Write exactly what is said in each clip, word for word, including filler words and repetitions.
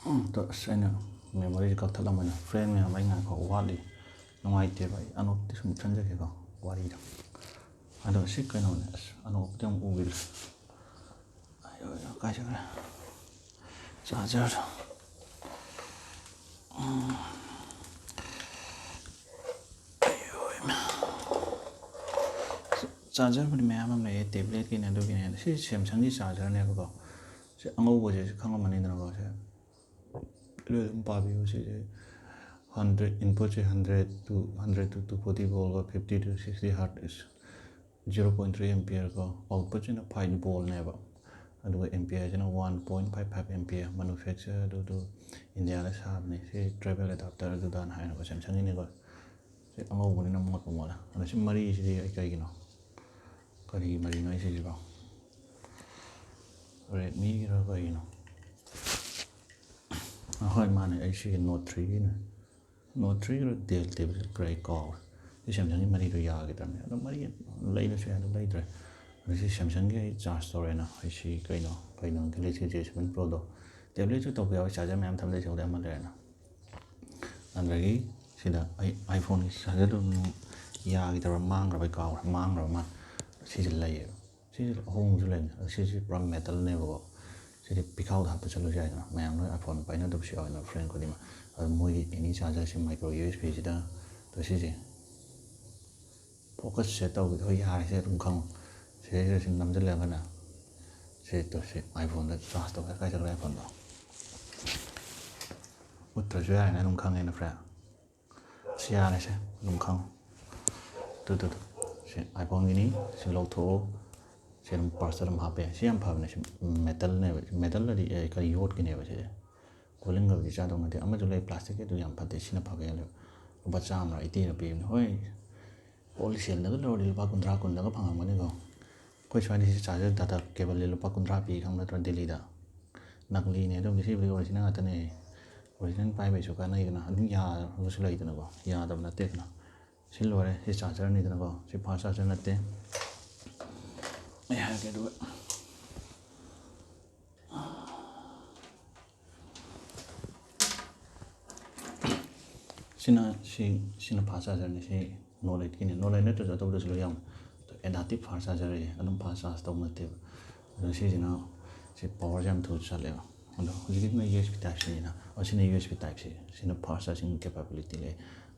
ꯑꯗꯣ ꯑꯁ, ꯑꯩꯅ memory ꯁꯦ ꯀꯛꯊꯠꯂꯝꯕꯅꯦ꯫ Friend ꯃꯌꯥꯝ, ꯑꯩ ꯉꯥꯏꯈꯣ, ꯋꯥꯠꯂꯤ, ꯅꯨꯡꯉꯥꯏꯇꯦꯕ꯫ ꯑꯩ ꯑꯅꯣꯛꯇꯤ ꯁꯨꯝ ꯈꯟꯖꯒꯦꯀꯣ, ꯋꯥꯔꯤꯗꯣ꯫ ꯑꯗꯣ ꯁꯤ ꯀꯩꯅꯣꯅꯦ, ꯑꯁ, ꯑꯅꯣꯛꯇꯤ ꯑꯃꯨꯛ ꯎꯈꯤꯗ꯭ꯔꯦ꯫ ꯑꯌꯣ, ꯑꯌꯣ, ꯀꯥꯏ ꯆꯠꯈ꯭ꯔꯦ? Charger ꯗꯣ꯫ ꯎꯝ꯫ ꯑꯌꯣ, ꯏꯃꯥ꯫ Charger ꯕꯨꯗꯤ ꯃꯌꯥꯝ ꯑꯃ ꯂꯩꯌꯦ, tablet ꯀꯤꯅꯦ, ꯑꯗꯨꯒꯤꯅꯦ꯫ ꯁꯤ Samsung ꯒꯤ charger ꯅꯦꯕꯀꯣ꯫ ꯁꯤ ꯑꯉꯧꯕꯁꯦ, ꯁꯤ ꯈꯪꯉꯝꯃꯅꯤꯗꯅꯀꯣ, ꯁꯦ꯫ ꯑꯗꯨ ꯑꯗꯨꯝ ꯄꯥꯕꯤꯌꯨ꯫ ꯁꯤꯁꯦ hundred, input say hundred to, hundred to two forty volt ꯀꯣ, fifty to sixty hertz, zero point three ampere ꯀꯣ, output ꯁꯤꯅ five volt ꯅꯦꯕ, ꯑꯗꯨꯒ ampere ꯁꯤꯅ one point five five ampere꯫ Manufacture ꯑꯗꯨꯗꯨ India ꯗ ꯁꯥꯕꯅꯦ꯫ ꯁꯤ travel adapter ꯑꯗꯨꯗꯥꯅ ꯍꯥꯏꯅꯀꯣ, Samsung ꯒꯤꯅꯦꯀꯣ꯫ ꯁꯤ ꯑꯉꯧꯕꯅꯤꯅ ꯃꯣꯠꯄ ꯃꯣꯠꯂꯦ꯫ ꯑꯗꯣ ꯁꯤ ꯃꯔꯤꯁꯤꯗꯤ ꯑꯩ ꯀꯩꯒꯤꯅꯣ, ꯀꯔꯤ ꯃꯔꯤꯅꯣ ꯑꯩ ꯁꯤꯁꯤꯕꯣ? Redmi ꯒꯤꯔ ꯀꯩꯒꯤꯅꯣ? ꯑꯍꯣꯏ, ꯃꯥꯅꯦ, ꯑꯩ ꯁꯤꯒꯤ Note three ꯒꯤꯅꯦ꯫ Note three Gir Dell tablet ꯈꯔ ꯑꯩ ꯀꯥꯎꯔꯦ꯫ ꯁꯤ Samsung ꯒꯤ ꯃꯔꯤꯗꯣ ꯌꯥꯈꯤꯗ꯭ꯔꯕꯅꯦ꯫ ꯑꯗꯣ ꯃꯔꯤ ꯂꯩꯔꯁꯨ ꯌꯥꯏ, ꯑꯗꯨ ꯂꯩꯗ꯭ꯔꯦ꯫ ꯑꯗꯣ ꯁꯤ Samsung ꯒꯤ ꯑꯩ charge ꯇꯧꯔꯦꯅ, ꯑꯩ ꯁꯤ ꯀꯩꯅꯣ, ꯀꯩꯅꯣ, Galaxy J seven Pro ꯗꯣ꯫ Tablet ꯁꯨ ꯇꯧꯕ ꯌꯥꯎꯋꯦ, charger ꯃꯌꯥꯝ ꯊꯝꯗꯣꯏ ꯁꯔꯨꯛꯇꯤ ꯑꯃ ꯂꯩꯔꯦꯅ꯫ ꯑꯗꯒꯤ ꯁꯤꯗ ꯑꯩ iPhone ꯒꯤ charger ꯗꯣ ꯌꯥꯈꯤꯗꯕ꯭ꯔꯥ, ꯃꯥꯡꯈ꯭ꯔꯕ, ꯑꯩ ꯀꯥꯎꯈ꯭ꯔꯦ, ꯃꯥꯡꯈ꯭ꯔꯕ ꯃꯥꯜꯂꯦ꯫ ꯁꯤꯁꯦ ꯂꯩꯌꯦꯕ꯫ ꯁꯤꯁꯦ ꯑꯍꯣꯡꯕꯁꯨ ꯂꯩꯕꯅꯦ꯫ ꯑꯗꯣ ꯁꯤꯁꯦ ꯄꯨꯔꯥ metal ꯅꯦꯕꯀꯣ꯫ ꯁꯤꯗꯤ ꯄꯤꯈꯥꯎꯗ ꯍꯥꯞꯄ ꯆꯠꯂꯁꯨ ꯌꯥꯏꯗꯅ꯫ ꯃꯌꯥꯝ ꯂꯣꯏ iPhone ꯄꯥꯏꯅꯗꯕꯁꯨ ꯌꯥꯎꯋꯦꯅ, friend ꯈꯨꯗꯤꯡꯃꯛ꯫ ꯑꯗꯣ ꯃꯣꯏꯒꯤ any charger ꯁꯤ micro U S B ꯁꯤꯗ, ꯑꯗꯣ ꯁꯤꯁꯦ focus ꯁꯦ ꯇꯧꯕꯗ, ꯍꯣꯏ, ꯌꯥꯔꯦ, ꯁꯤ ꯑꯗꯨꯝ ꯈꯪꯉꯣ꯫ ꯁꯤꯗꯩꯁꯤꯗ ꯁꯤ ꯅꯝꯁꯤꯜꯂꯒꯅ ꯁꯤ, ꯇꯣ, ꯁꯤ iPhone ꯗ charge ꯇꯧꯕ ꯀꯥꯏ ꯆꯠꯈ꯭ꯔꯦ iPhone ꯗꯣ? ꯎꯠꯇ꯭ꯔꯁꯨ ꯌꯥꯔꯦꯅ ꯑꯗꯨꯝ ꯈꯪꯉꯦꯅ, friend꯫ ꯁꯤ ꯌꯥꯔꯦ, ꯁꯦ ꯑꯗꯨꯝ ꯈꯪꯉꯣ꯫ ꯇꯨ, ꯇꯨ, ꯇꯨ꯫ ꯁꯤ iPhone ꯒꯤꯅꯤ, ꯁꯤ ꯂꯧꯊꯣꯛꯑꯣ꯫ ꯁꯤ ꯑꯗꯨꯝ purse ꯇ ꯑꯗꯨꯝ ꯍꯥꯞꯄ ꯌꯥꯏ꯫ ꯁꯤ ꯌꯥꯝ ꯐꯕꯅꯦ꯫ ꯁꯤ metal ꯅꯦꯕ꯫ Metal ꯑꯗꯤ, ꯑꯦ, ꯀꯔꯤ, ꯌꯣꯠꯀꯤꯅꯦꯕ ꯁꯤꯁꯦ꯫ ꯀꯣꯂꯤꯡꯒꯕꯨꯗꯤ ꯆꯥꯗꯧ ꯅꯠꯇꯦ꯫ ꯑꯃꯁꯨ ꯂꯩ plastic ꯀꯤ, ꯑꯗꯨ ꯌꯥꯝ ꯐꯠꯇꯦ꯫ ꯁꯤꯅ ꯐꯕ ꯍꯦꯜꯂꯦꯕ꯫ ꯂꯨꯄꯥ ꯆꯥꯝꯃꯔ eighty ꯔ ꯄꯤꯕꯅꯦ꯫ ꯍꯣꯏ, wholesale ꯗꯒ ꯂꯧꯔꯗꯤ ꯂꯨꯄꯥ ꯀꯨꯟꯊ꯭ꯔꯥ, ꯀꯨꯟꯗꯒ ꯐꯪꯉꯝꯒꯅꯤꯀꯣ꯫ ꯑꯩꯈꯣꯏ ꯁ꯭ꯋꯥꯏꯗ ꯁꯤ charger data cable ꯁꯦ ꯂꯨꯄꯥ ꯀꯨꯟꯊ꯭ꯔꯥ ꯄꯤ, ꯈꯪꯕ ꯅꯠꯇ꯭ꯔꯣ, ꯗꯦꯜꯂꯤꯗ? ꯅꯀꯂꯤꯅꯦ꯫ ꯑꯗꯨꯝꯗꯤ ꯁꯤꯕꯨꯗꯤ original ꯉꯥꯛꯇꯅꯦ꯫ Original ꯄꯥꯏꯕꯩꯁꯨ ꯀꯥꯟꯅꯩꯗꯅ, ꯑꯗꯨꯝ ꯌꯥꯕꯁꯨ ꯂꯩꯗꯅꯀꯣ, ꯌꯥꯗꯕ ꯅꯠꯇꯦꯗꯅ꯫ ꯁꯤ ꯂꯣꯏꯔꯦ, ꯁꯤ charger ꯅꯤꯗꯅꯀꯣ, ꯁꯤ fast charger ꯅꯠꯇꯦ꯫ ꯑꯩ ꯍꯥꯏꯔꯛꯀꯦ ꯑꯗꯨꯒ꯫ ꯁꯤꯅ ꯁꯤ ꯁꯤꯅ ꯐꯥꯁ ꯆꯥꯔꯖꯔꯅꯤ꯫ ꯁꯤ ꯅꯣꯂꯦꯠꯀꯤꯅꯤ꯫ ꯅꯣꯂꯦꯠ ꯅꯠꯇ꯭ꯔꯁꯨ ꯑꯇꯣꯞꯄꯗꯁꯨ ꯂꯣꯏ ꯌꯥꯎꯅꯤ꯫ ꯑꯗꯣ ꯑꯦꯗꯥꯞꯇꯤꯞ ꯐꯥꯁ ꯆꯥꯔꯖꯔ ꯍꯥꯏꯌꯦ, ꯑꯗꯨꯝ ꯐꯥꯁ ꯆꯥꯔꯖ ꯇꯧꯕ ꯅꯠꯇꯦꯕ꯫ ꯑꯗꯣ ꯁꯤꯁꯤꯅ ꯁꯤ ꯄꯋꯥꯔꯁꯦ ꯌꯥꯝ ꯊꯨꯅ ꯆꯠꯂꯦꯕ꯫ ꯑꯗꯣ ꯍꯧꯖꯤꯛꯀꯤꯁꯤꯅ ꯌꯨ ꯑꯦꯁ ꯕꯤ ꯇꯥꯏꯞ ꯁꯤꯅꯤꯅ꯫ ꯑꯣ, ꯁꯤꯅ ꯌꯨ ꯑꯦꯁ ꯕꯤ ꯇꯥꯏꯞ ꯁꯤ꯫ ꯁꯤꯅ ꯐꯥꯁ ꯆꯥꯔꯖꯤꯡ ꯀꯦꯄꯥꯕꯤꯂꯤꯇꯤ ꯂꯩ꯫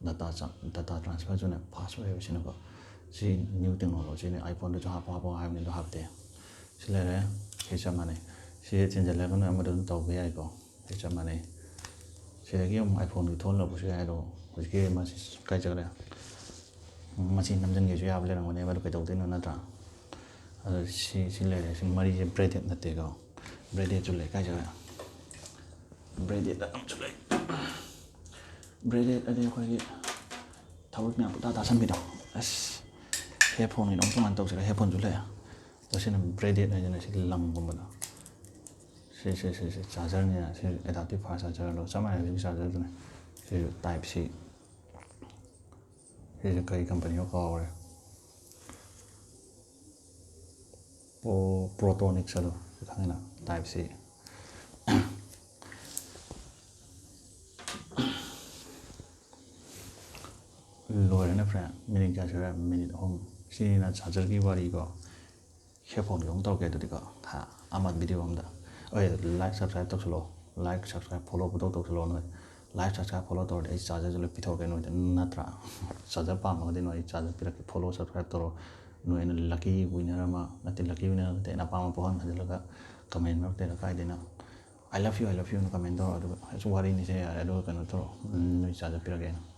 ꯗꯇꯥ ꯆꯥ-, ꯗꯇꯥ ꯇ꯭ꯔꯥꯟꯁꯐꯔꯁꯨꯅꯦ ꯐꯥꯁ ꯑꯣꯏꯌꯦꯕ ꯁꯤꯅꯀꯣ꯫ ꯁꯤ ꯅ꯭ꯌꯨ ꯇꯦꯛꯅꯣꯂꯣꯖꯤꯅꯤ꯫ ꯑꯥꯏꯐꯣꯟꯗꯁꯨ ꯍꯥꯞꯄꯣ ꯍꯥꯞꯄꯣ ꯍꯥꯏꯕꯅꯤ, ꯑꯗꯣ ꯍꯥꯞꯇꯦ꯫ ꯁꯤ ꯂꯩꯔꯦ꯫ ꯁꯤ ꯆꯞ ꯃꯥꯟꯅꯩ꯫ ꯁꯤ ꯊꯤꯟꯖꯜꯂꯒ ꯅꯣꯏ ꯑꯃꯗ ꯑꯗꯨꯝ ꯇꯧꯕ ꯌꯥꯏꯀꯣ꯫ ꯁꯤ ꯆꯞ ꯃꯥꯟꯅꯩ꯫ ꯁꯤꯗꯒꯤ ꯑꯃꯨꯛ ꯑꯥꯏꯐꯣꯟꯒꯤ ꯊꯣꯛꯍꯜꯂꯛꯄꯁꯨ ꯌꯥꯏ꯫ ꯑꯗꯣ ꯍꯧꯖꯤꯛꯀꯤ ꯃꯁꯤ ꯀꯥꯏ ꯆꯠꯈ꯭ꯔꯦ? ꯃꯁꯤ ꯅꯝꯁꯤꯟꯒꯦꯁꯨ ꯌꯥꯕ ꯂꯩꯔꯝꯒꯅꯦꯕ, ꯑꯗꯨ ꯀꯩꯗꯧꯗꯣꯏꯅꯣ ꯅꯠꯇ꯭ꯔꯥ? ꯑꯗꯣ ꯁꯤ, ꯁꯤ ꯂꯩꯔꯦ꯫ ꯁꯤ ꯃꯔꯤꯁꯦ ꯕ꯭ꯔꯦꯗꯦꯠ ꯅꯠꯇꯦꯀꯣ꯫ ꯕ꯭ꯔꯦꯗꯦꯠꯁꯨ ꯂꯩ꯫ ꯀꯥꯏ ꯆꯠꯈ꯭ꯔꯦ? ꯕ꯭ꯔꯦꯗꯦꯠ ꯑꯃꯁꯨ ꯂꯩ꯫ ꯕ꯭ꯔꯦꯗꯦꯠ ꯑꯗꯤ ꯑꯩꯈꯣꯏꯒꯤ ꯊꯕꯛ ꯃꯌꯥꯝ ꯄꯨꯡꯇꯥ ꯇꯥꯁꯟꯕꯤꯗꯣ꯫ ꯑꯁ, ꯍꯦꯠꯐꯣꯟꯒꯤꯗꯣ ꯑꯃꯨꯛ ꯇꯣꯉꯥꯟꯅ ꯇꯧꯁꯤꯔꯥ? ꯍꯦꯠꯐꯣꯟꯁꯨ ꯂꯩ꯫ ꯑꯗꯣ ꯁꯤꯅ ꯕ꯭ꯔꯦꯗꯦꯠ ꯍꯥꯏꯗꯅ ꯁꯤ ꯂꯪꯒꯨꯝꯕꯗꯣ꯫ ꯁꯤ, ꯁꯤ, ꯁꯤ, ꯁꯤ ꯆꯥꯔꯖꯔꯅꯤꯅ꯫ ꯁꯤ ꯑꯦꯗꯥꯞꯇꯤꯞ ꯐꯥꯁ ꯆꯥꯔꯖꯔꯗꯣ ꯆꯞ ꯃꯥꯟꯅꯩ꯫ ꯍꯧꯖꯤꯛꯀꯤ ꯆꯥꯔꯖꯔꯗꯨꯅꯦ꯫ ꯁꯤꯁꯨ ꯇꯥꯏꯞ ꯁꯤ꯫ ꯁꯤꯁꯦ ꯀꯔꯤ ꯀꯝꯄꯅꯤꯅꯣ ꯀꯥꯎꯔꯦ꯫ ꯄ꯭ꯔꯣ-, ꯄ꯭ꯔꯣꯇꯣꯅꯤꯛꯁ ꯑꯗꯣ ꯈꯪꯉꯤꯅ, ꯇꯥꯏꯞ ꯁꯤ꯫ ꯂꯣꯏꯔꯦꯅꯦ ꯐ꯭ꯔꯦꯟ꯫ ꯃꯤꯅꯤꯠ ꯀꯌꯥ ꯁꯨꯔꯦ? ꯃꯤꯅꯤꯠ ꯑꯍꯨꯝ꯫ ꯁꯤꯅ ꯆꯥꯔꯖꯔꯒꯤ ꯋꯥꯔꯤꯀꯣ꯫ ꯍꯦꯠꯐꯣꯟꯒꯤ ꯑꯃꯨꯛ ꯇꯧꯔꯛꯀꯦ ꯑꯗꯨꯗꯤꯀꯣ꯫ ꯍꯥ, ꯑꯃ ꯚꯤꯗꯤꯑꯣ ꯑꯃꯗ꯫ ꯍꯣꯏ, ꯂꯥꯏꯛ, ꯁꯕꯁꯀ꯭ꯔꯥꯏꯕ ꯇꯧꯁꯜꯂꯣ꯫ ꯂꯥꯏꯛ, ꯁꯕꯁꯀ꯭ꯔꯥꯏꯕ, ꯐꯣꯂꯣ ꯄꯨꯡꯇꯧ ꯇꯧꯁꯜꯂꯣ ꯅꯣꯏ꯫ ꯂꯥꯏꯛ, ꯁꯕꯁꯀ꯭ꯔꯥꯏꯕ, ꯐꯣꯂꯣ ꯇꯧꯔꯗꯤ ꯑꯩ ꯆꯥꯔꯖꯔꯁꯦ ꯂꯣꯏ ꯄꯤꯊꯣꯔꯛꯀꯦ ꯅꯣꯏꯗ, ꯅꯠꯇ꯭ꯔꯥ? ꯆꯥꯔꯖꯔ ꯄꯥꯝꯃꯒꯗꯤ ꯅꯣꯏ ꯑꯩ ꯆꯥꯔꯖꯔ ꯄꯤꯔꯛꯀꯦ꯫ ꯐꯣꯂꯣ, ꯁꯕꯁꯀ꯭ꯔꯥꯏꯕ ꯇꯧꯔꯣ꯫ ꯅꯣꯏ ꯑꯩꯅ ꯂꯛꯀꯤ ꯋꯤꯟꯅꯔ ꯑꯃ, ꯅꯠꯇꯦ, ꯂꯛꯀꯤ ꯋꯤꯟꯅꯔ ꯅꯠꯇꯦ, ꯑꯩꯅ ꯑꯄꯥꯝꯕ ꯄꯣꯠ ꯑꯃ ꯈꯟꯖꯤꯜꯂꯒ ꯀꯃꯦꯟ ꯃꯔꯛꯇ ꯀꯥꯏꯗꯩꯅꯣ "I love you, I love you" ꯑꯅ ꯀꯃꯦꯟ ꯇꯧꯔꯣ꯫ ꯑꯗꯨꯒ ꯑꯁ, ꯋꯥꯔꯤꯅꯤꯁꯦ ꯌꯥꯔꯦ꯫ ꯑꯗꯨꯒ ꯀꯩꯅꯣ ꯇꯧꯔꯣ, ꯎꯝ, ꯅꯣꯏ ꯆꯥꯔꯖꯔ ꯄꯤꯔꯛꯀꯦ ꯑꯩꯅ꯫